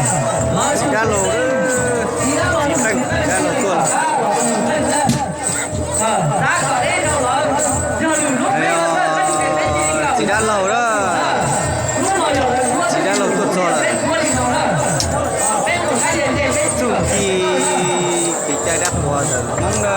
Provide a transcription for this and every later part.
Txiv dab laug, txiv dab laug tuaj lawm. Txiv dab laug na, txiv dab laug tuaj txog lawm. Txuj ci kev cai dab qhuas ntawm Hmoob na.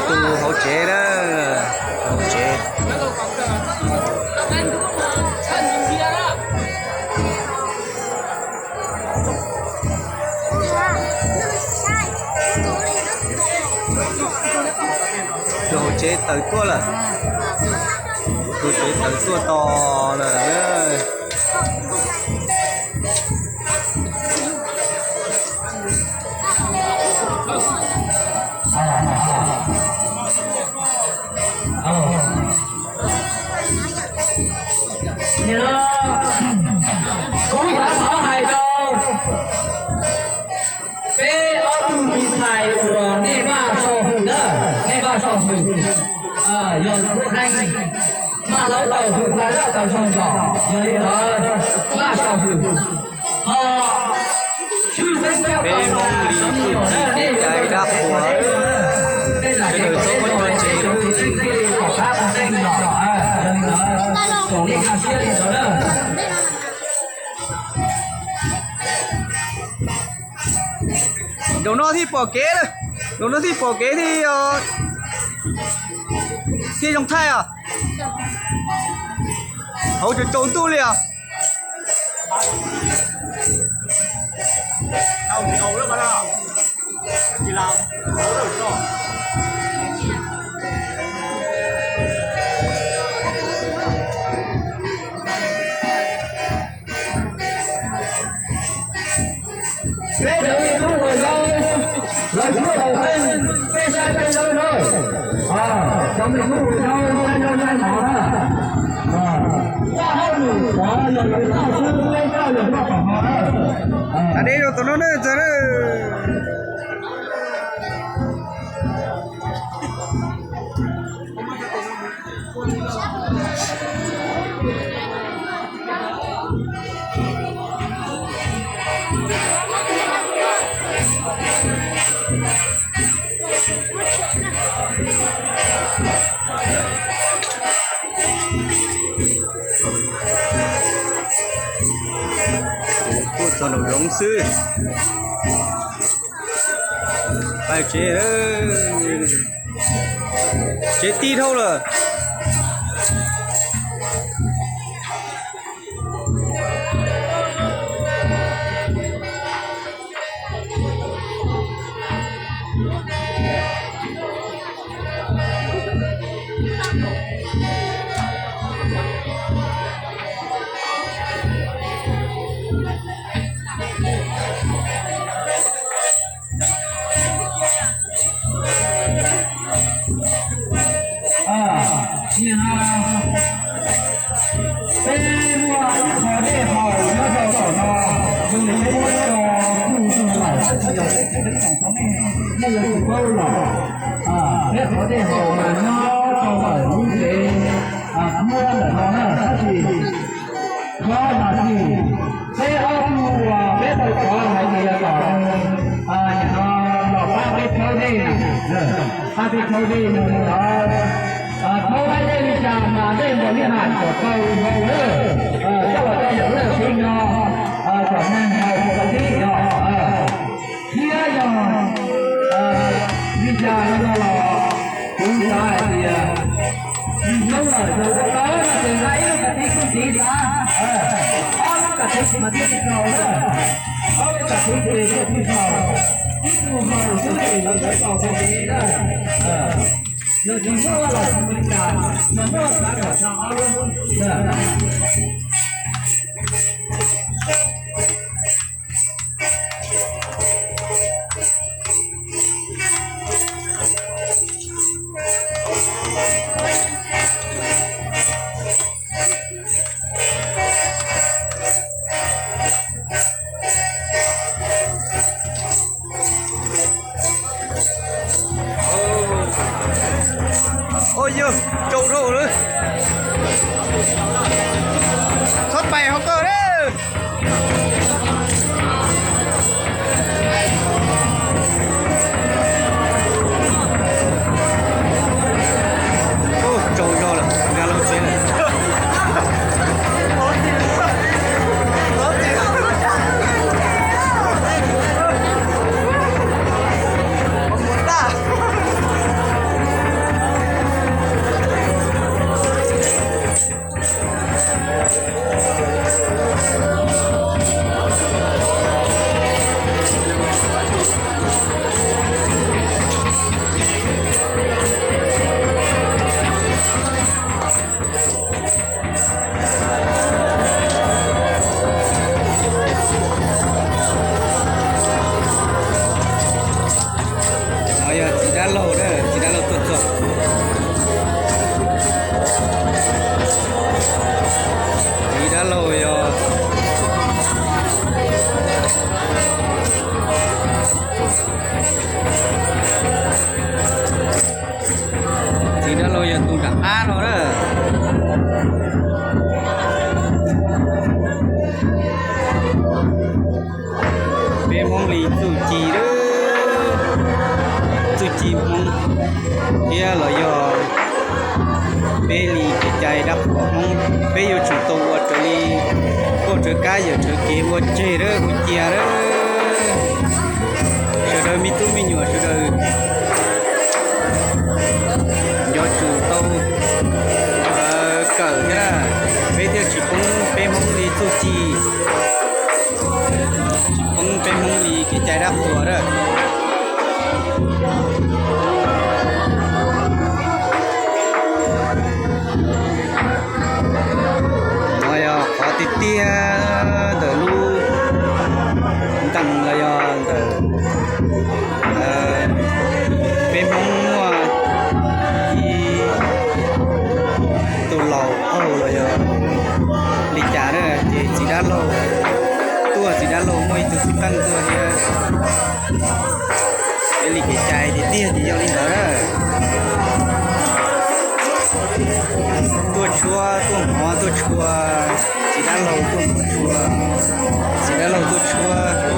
Tus hauv tsev na, hauv tsev. Tus hauv tsev tawm tuaj lawm. Tus tsev tawm tuaj tos lawm. Kuv xav thov hais rau peb ob tug me ntxhais uas nej maj soj hwm na, nej maj soj hwm, yog kuv kheej maj laub tau hwm tau zaj tau zoo zog, yog li ntawd maj soj hwm. Ho tshwj xeeb coj Peb Hmoob li txuj ci kev cai dab qhuas, sawv daws txhob muab coj tseg. Zaum no thiaj pom kev, zaum no thiaj pom kev thiaj, thiaj zoo thaij os. Hauv tsaus tsaus ntuj li os. Peb sawv daws tub hluas yau, lawv tub hluas yau, peb saib peb sawv daws, cov me tub hluas yau, peb sawv daws, pab hauj lwm qhuav yog lawv noj xwb, peb saib lawv noj tom no na. Deb rau tom no na, txawg na. Kuj txog nraum zoov xwb. Pais tsev, tsev tib dhau lawm. Peb muaj ib qho dej haus nyob rau tom no, zoo li peb muab tso kuj zoo lawm, yog peb tsis paub los. Peb qhov dej haus mas nyob rau ntawm lub tsev kuab ntawm no na, tab sis txhob zam txim. Peb ob tug uas peb tau thov hais tias kom nim no los pab peb rhaub dej na, pab peb rhaub dej no li ntawd. Thov pab dej li cas mas dej npaum li hais kom tau nkaus lawm, coj los rau yawm lawj tsev no, kom neeg haus tau tib yog. Thiab yog li cas no los kuv xav hais tias hnub lawm yog ua tau no ces nqa ib lub ka tib kub tiv xav, ob lub ka tib mas thiaj li haus na, ob lub ka tib ces thiaj li haus, ib tug haus xwb ces lawv txawj tau tau kev na. Yog tsis muaj los tsis ua li cas, yog muaj xav kom tau ob lub na. Ua yog tsaus dhau lawm. Txhob pais hauv koj lawm. Ub, tsaus zog lawm, nkag loo tsev lawm. No yog txiv dab laug na, txiv dab laug tuaj txog. Txiv dab laug yog, txiv dab laug yog tus nram qab no na. Peb Hmoob li txuj ci, txuj ci Hmoob thiab los yog peb li kev cai dab qhuas Hmoob, peb yuav tsum tau ua raws li kauj rawv kab yawm rawv kev ua tseg lawm ua cia lawm. Sawv daws me tub me nyuam sawv daws yuav tsum tau kawm thiab na, peb thiaj tsis poob peb Hmoob li txuj ci, tsis poob peb Hmoob li kev cai dab qhuas na. No yog qhov tiag tiag ntawm lub ntees los yog ntawm peb Hmoob muaj ib tug laus qaug los yog li cas na, ces txiv dab laug tuaj, txiv dab laug muaj ib tug xib peej tuaj thiab. Peb li kev cai tiag tiag ces yog li ntawd na. Tuaj tshuab, tuaj hmov, tuaj tshua, txiv dab laug tuaj hmov tshua, txiv dab laug tuaj tshuab.